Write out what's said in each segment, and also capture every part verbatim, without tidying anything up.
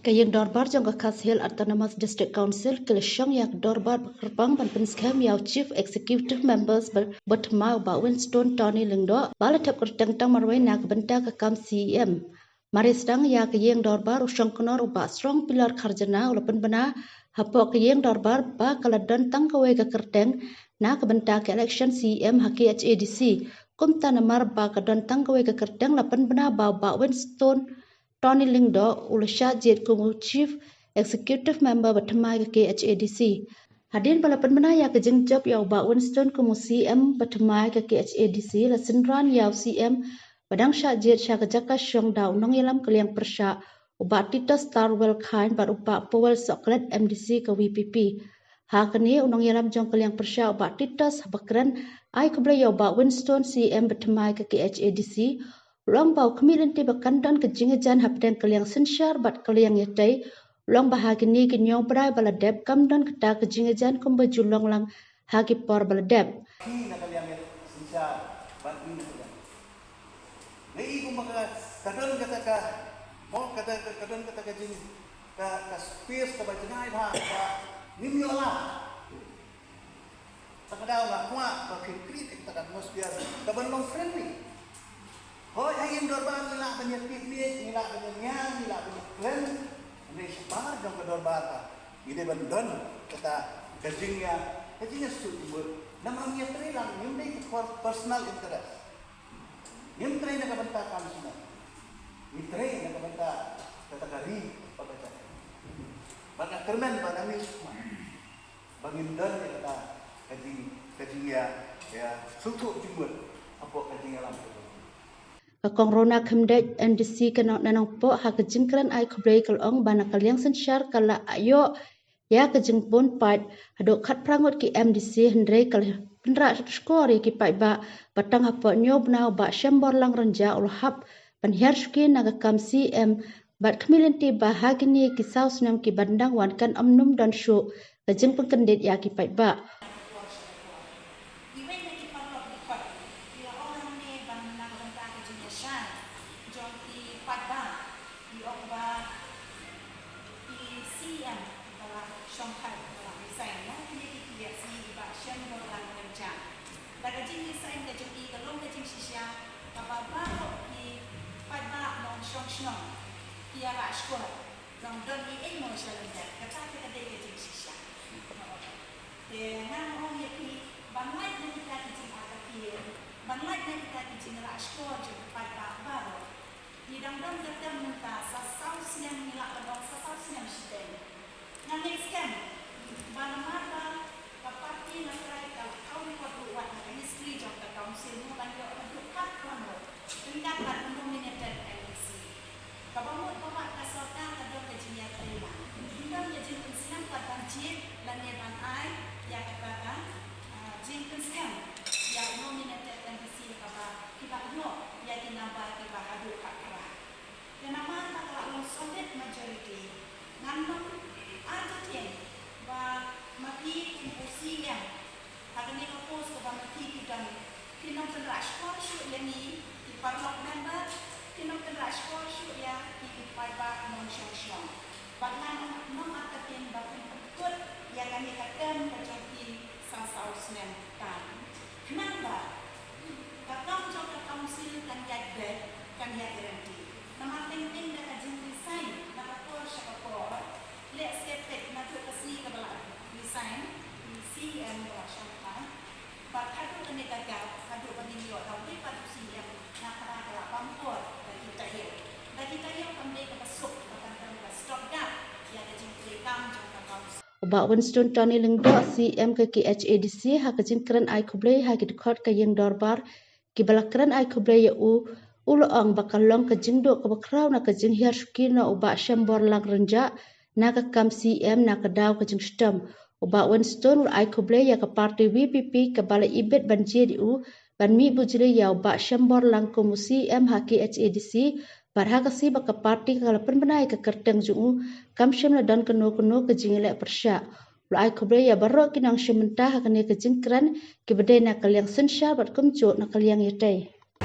Ka ïing dorbar jong ka Khasi Hills Autonomous District Council ka la shong ïa ka dorbar ba kyrpang ban pynskhem ïa u Chief Executive Members ba, ba thymmai u Bah Winston Tony Lyngdoh ba la thep kyrteng tang marwei na ka bynta ka kam C E M. Mar sdang ïa ka ïing dorbar u shongknor u Bah Srong Pillar Kharjana u la pynbna hapoh ka ïing dorbar ba ka la don tang kawei ka kyrteng na ka bynta ka election C E M ha K H A D C. Kumta namar ba ka don tang kawei ka kyrteng la pynbna ba u Bah Winston Tony Lyngdoh u la shah jied kum u Chief Executive Member ba thymmai ka K H A D C. Hadien ba la pynbna ïa ka jingjop ïa u Bah Winston kum u C M ba thymmai ka K H A D C, la synran ïa u C M ba dang shah jied sha ka jaka shong da u nongïalam ka liang pyrshah u Bah Titus Tarwell Chyne bad u Bah Powell Sohkhlet M D C ka V P P. Ha kane u nongïalam jong ka liang pyrshah u Bah Titus haba kren ai khublei ïa u Bah Winston C M ba thymmai ka K H A D C, u la ong ba u khmih lynti ba kan don ka jingïajan hapdeng ka liang synshar bad ka liang ïatei. U la ong ba ha kine ki hynñiew bnai ba la dep kam don kata ka jingïajan kumba ju long lang ha ki por ba la dep. Ki na ka liang synshar bad ki na ka liang. Ngi i kumba ka, ka don kata ka, mo, kata ka, ka don kata ka jing, ka, ka space kaba jngai bha, ba ngim ïoh lad. Te ka daw nga kwah ba phin create kata ka atmosphere kaban long friendly. Hooid, ha ïing dorbar ngi lah ban ïa picnic, ngi lah ban ïa ñiah, ngi lah ban ïa kren. Hynrei shabar jong ka dorbar ka, ngi dei ban don kata ka jingïa, ka jingïasuk jingmut. Namar ngi ïatrei lang, ngim dei ki for personal interest. Ngim trei na ka bynta kam sngewbha. Ngi trei na ka bynta kata ka ri bad ka jaitbynriew. Bad nga kyrmen ba na ngi sngewbha ba ngin don ïa kata ka jing, ka jingïa, ïa sngewthuh jingmut hapoh ka jingïalam ka jong ngi. Ka Kong Rona Khymdeit M D C ka Nong, na Nongpoh ha ka jingkren ai khublei ka la ong ba na ka liang synshar ka la ïoh ïa ka jingbun paid haduh khatphra ngut ki M D C, hynrei ka la pynrah shkor ïa ki paidbah ba tang hapoh hynñiew bnai u Bah Shemborlang Rynjah u la hap ban hiar shuki na ka kam C M. Bad khmih lynti ba ha kine ki saw snem kiban dang wan kan ym nym don shuh ka jingpynkyndit ïa ki paidbah. Iwei na ki paralok dkhot ki la ong hangne ba na ka bynta ka jingïaishai jong ki paidbah, ki ong ba ki C M ba la shongthait ba la resign na kine ki khlieh sngi, i Bah Shemborlang Rynjah. Da ka jingresign ka jong i ka long ka jingshisha kaba baroh ki paidbah nongshong shnong ki ïarah shkor. Long don ei ei mo sha lyndet, kata te ka dei ka jingshisha. Te ngan ong ïa phi, ban lait na kita ki jingartatien, ban lait na kita ki jingrah shkor jong ki paidbah baroh. Ngi dang don ka term mynta sa saw snem, ngi lah ban ong sa saw snem shiteng. Nga ngeit skhem ba namar ba ka party nga trai ka la thaw record ruh wat na ka history jong ka council, ngi ban ïoh haduh khatphra ngut ryngkat bad u nominated M D C. Kaba mut ba wat ka sorkar ka don ka jingïatrei lang. Ym don ka jingpynsngew pat ban jied lane ban ai ïa kata ka, ah, jingpynsngew ïa u nominated M D C kaba ki la ïoh ïa ki number kiba haduh khatphra. Te namar ba ka la long solid majority, ngan ong artatien ba ma phi kum u C M ha kane ka post kaba ma phi phi don, phin ym pynrah shkor shuh ïa ngi ki paralok member, phin ym pynrah shkor shuh ïa ki paidbah nongshong shnong. Bad ngan ong artatien ba phin pynkut ïa kane ka term ka jong phi sa saw snem tam. Khnang ba ka kam jong ka council kan ïaid beit, kan ïaid ryntih. Namar teng teng da ka jingresign na ka por sha ka por, lehse peit naduh ka sngi kaba la resign u C M ba la shongthait, bad haduh kane ka gap, haduh ba ngin ïoh da uwei pat u C M, nga tharai ka la bam por da ki taïew. Da ki taïew kam dei kaba suk ba kan don ka stopgap ïa ka jingtrei kam jong ka council. U Bah Winston Tony Lyngdoh, C M ka K H A D C, ha ka jingkren ai khublei ha ki dkhot ka ïing dorbar kiba la kren ai khublei ïa u, u la ong ba ka long ka jingduh kaba khraw na ka jinghiar shuki na u Bah Shemborlang Rynjah na ka kam C M na ka daw ka jingshitom. U Bah Winston u la ai khublei ïa ka party V P P kaba la ibit ban jied ïa u ban mih bujli ïa u Bah Shemborlang kum u C M ha K H A D C, bad ha ka sngi ba ka party ka la pynbna ïa ka kyrteng jong u, kam shym la don kano kano ka jingïaleh pyrshah. U la ai khublei ïa baroh ki nongshim bynta ha kane ka jingkren, kiba dei na ka liang synshar bad kumjuh na ka liang ïatei.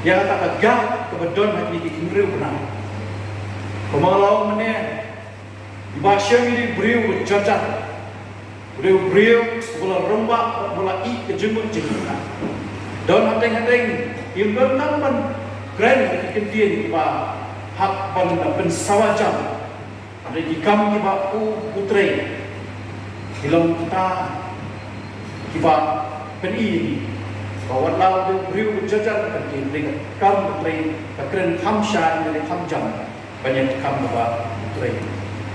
Ïa kata ka gap kaba don ha kine ki hynriew bnai, kumba nga la ong mynne, Iba shem ïa u briew u jajat. U briew u briew u la rangbah, u la ïeit ka jingmut jingpyrkhat. Don hateng hateng, im don tang ban kren ki ktien kiba hap ban pynsawa jam. Hynrei ki kam kiba u u trei ki long kita kiba pyni ba wat la u briew u jajat ka ktien, hynrei ka kam ka trei ka kren kham shai, ka kren kham jam. Ban ïa ka kam kaba u trei.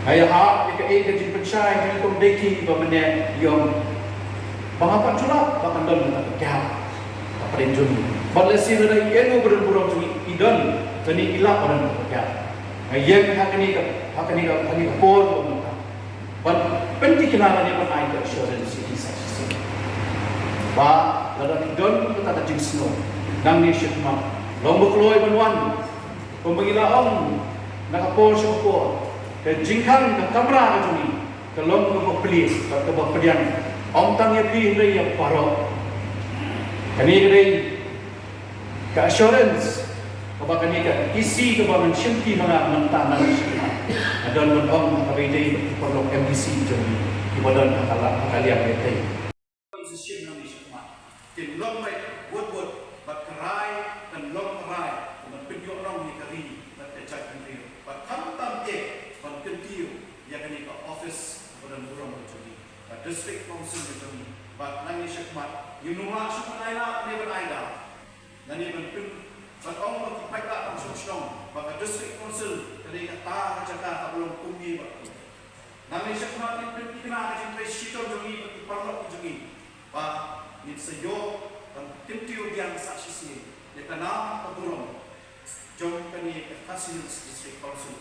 Nga ïa hap ïa kaei ka jingpynshai jong i Kong Dei King ba mynne i ong ba nga pat ju lap ba kan don kata ka gap hapdeng jong ngi. Bad lehse lada ïa uno uno ba don burom jong ngi i don, kane i lap ba don kata ka gap. Nga ïeng ha kane ka, ha kane ka, ha kane ka por ba mynta ban pynthikna lane ban ai ka assurance ïa ki sa shisien ba lada ki don kata ka jingsngew, nangne shakhmat long ba kloi ban wan. Kumba ngi la ong na ka por sha ka por, ka jingkhang ka kamra ka jong ngi ka long kaba plie bad kaba pdiang, ym tang ïa phi hynrei ïa baroh. Kane ka dei ka assurance kaba kane ka E C kaba ngan shimti ha nga mynta, ngan shim ha nga. Nga don ban ong ha kaba ïadei bad ki paralok M D C jong ngi kiba don ha ka la, ha ka liang ïa tei. Position nangne shakhmat kin long beit wut wut bad ka rai kan long ka rai ka ban pynïoh nong ïa ka ri bad ka jaitbynriew, bad khamtam eh ban kyntiew ïa kane ka office ba don burom ka jong ngi, ka District Council ka jong ngi. Bad nangne shakhmat ngim nang lah shuh ban ai lad ne ban ai daw. Nangne ban pyn, ban ong ba ki paidbah nongshong shnong ba ka District Council ka dei kata ka jaka kaba long kumne bad kumne. Nangne shakhmat ngin pynthikna ka jingtrei shitom jong ngi bad ki paralok jong ngi ba ngin sa ïoh ban kyntiew biang sa shisien ïa ka nam ka burom jong kane ka Khasi Hills District Council.